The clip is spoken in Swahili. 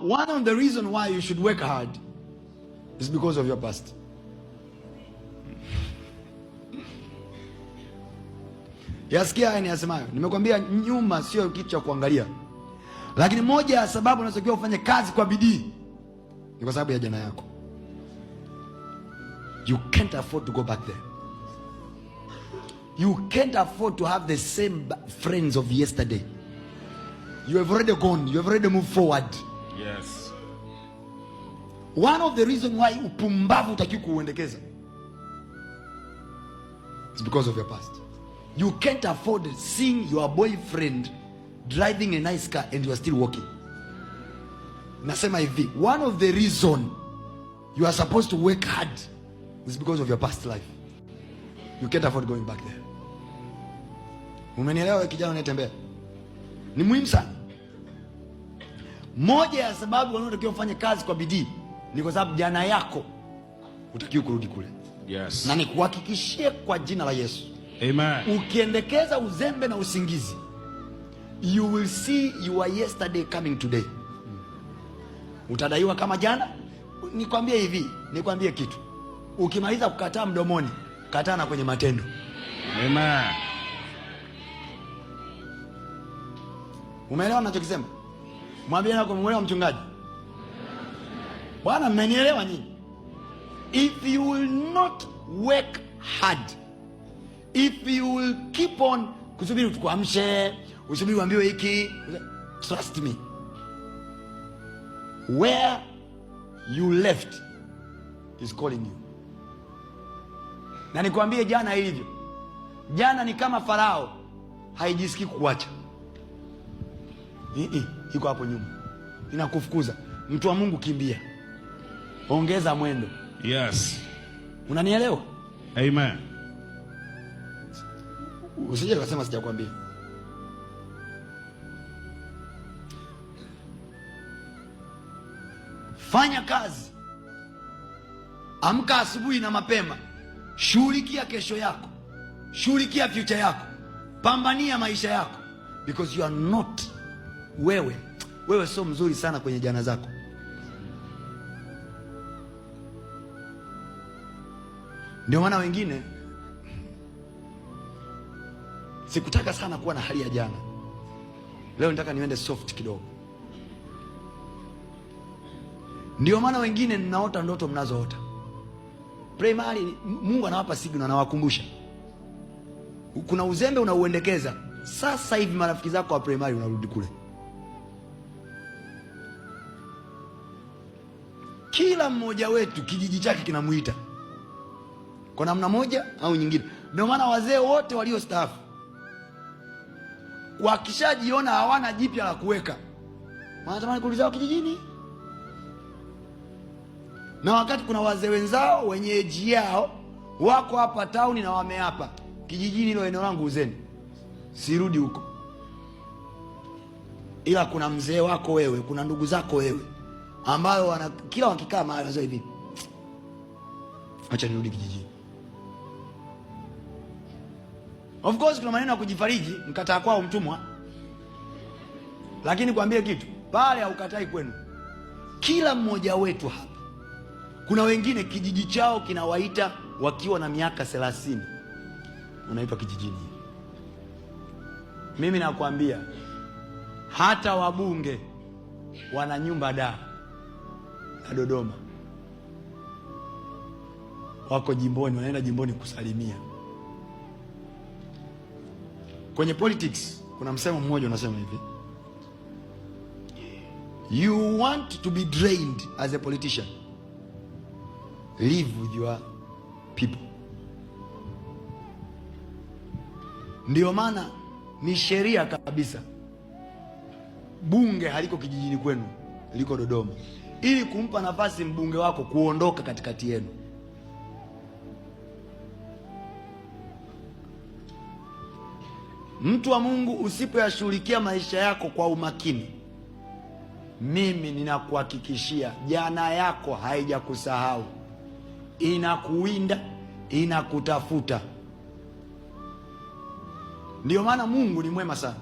One of the reason why you should work hard is because of your past. Yasikia haya niyasemayo. Nimekwambia nyuma sio kitu cha kuangalia, lakini moja ya sababu unazotakiwa ufanye kazi kwa bidii ni kwa sababu ya jana yako. You can't afford to go back there. You can't afford to have the same friends of yesterday. You have already gone. You have already moved forward. One of the reason why upumbavu hutakiwi kuuendekeza is because of your past. You can't afford seeing your boyfriend driving a nice car and you are still walking. Nasema hivi, one of the reason you are supposed to work hard is because of your past life. You can't afford going back there. Umenielewa wewe kijana unayetembea? Ni muhimu sana. Moja ya sababu wanaotakiwa kufanya kazi kwa bidii ni kwa sababu jana yako hutakiwi kurudi kule. Na nikuhakikishie kwa jina la Yesu, Amen. Ukiendekeza uzembe na usingizi, you will see your yesterday coming today. Utadaiwa kama jana. Nikwambie hivi, nikwambie kitu, ukimaliza kukataa mdomoni, kataa na kwenye matendo. Amen. Umeelewa ninachokisema? Mwambie na kumuelewa mchungaji. Bwana, mmenielewa nyinyi? If you will not work hard, if you will keep on kusubiri tukuamshe, usubiri uambiwe hiki, trust me, where you left is calling you. Na nikwambie jana ilivyo, jana ni kama Farao, haijisikii kukuacha. Iko hapo nyuma inakufukuza. Mtu wa Mungu, kimbia, ongeza mwendo. Unanielewa? Amen. Usije ukasema sijakwambia. Fanya kazi, amka asubuhi na mapema, shughulikia kesho yako, shughulikia future yako, pambania maisha yako, because you are not wewe. Wewe sio mzuri sana kwenye jana zako. Ndio maana wengine, sikutaka sana kuwa na hali ya jana. Leo nataka niende soft kidogo. Ndio maana wengine mnaota ndoto mnazoota. Primary, Mungu anawapa signal, anawakumbusha. Kuna uzembe unauendekeza. Sasa hivi marafiki zako wa primary unarudi kule. Kila mmoja wetu kijiji chake kinamuita kwa namna moja au nyingine. Ndio maana wazee wote waliostaafu wakishajiona hawana jipya la kuweka, wanatamani kurudi zao kijijini, na wakati kuna wazee wenzao wenye age yao wako hapa tauni na wameapa kijijini, hilo eneo langu uzeni, sirudi huko. Ila kuna mzee wako wewe, kuna ndugu zako wewe ambayo wana, kila wakikaa mahali wanasema hivi, acha nirudi kijijini. Of course kuna maneno ya kujifariji, mkataa kwao mtumwa, lakini kwambie kitu pale, haukatai kwenu. Kila mmoja wetu hapa, kuna wengine kijiji chao kinawaita wakiwa na miaka 30, unaitwa kijijini. Mimi nakwambia hata wabunge wana nyumba Dar na Dodoma, wako jimboni, wanaenda jimboni kusalimia. Kwenye politics kuna msemo mmoja unasema hivi, you want to be drained as a politician, live with your people. Ndio maana ni sheria kabisa, bunge haliko kijijini kwenu, liko Dodoma, ili kumpa nafasi mbunge wako kuondoka katikati yenu. Mtu wa Mungu, usipoyashughulikia maisha yako kwa umakini, mimi ninakuhakikishia jana yako haijakusahau, inakuwinda, inakutafuta. Ndiyo maana Mungu ni mwema sana.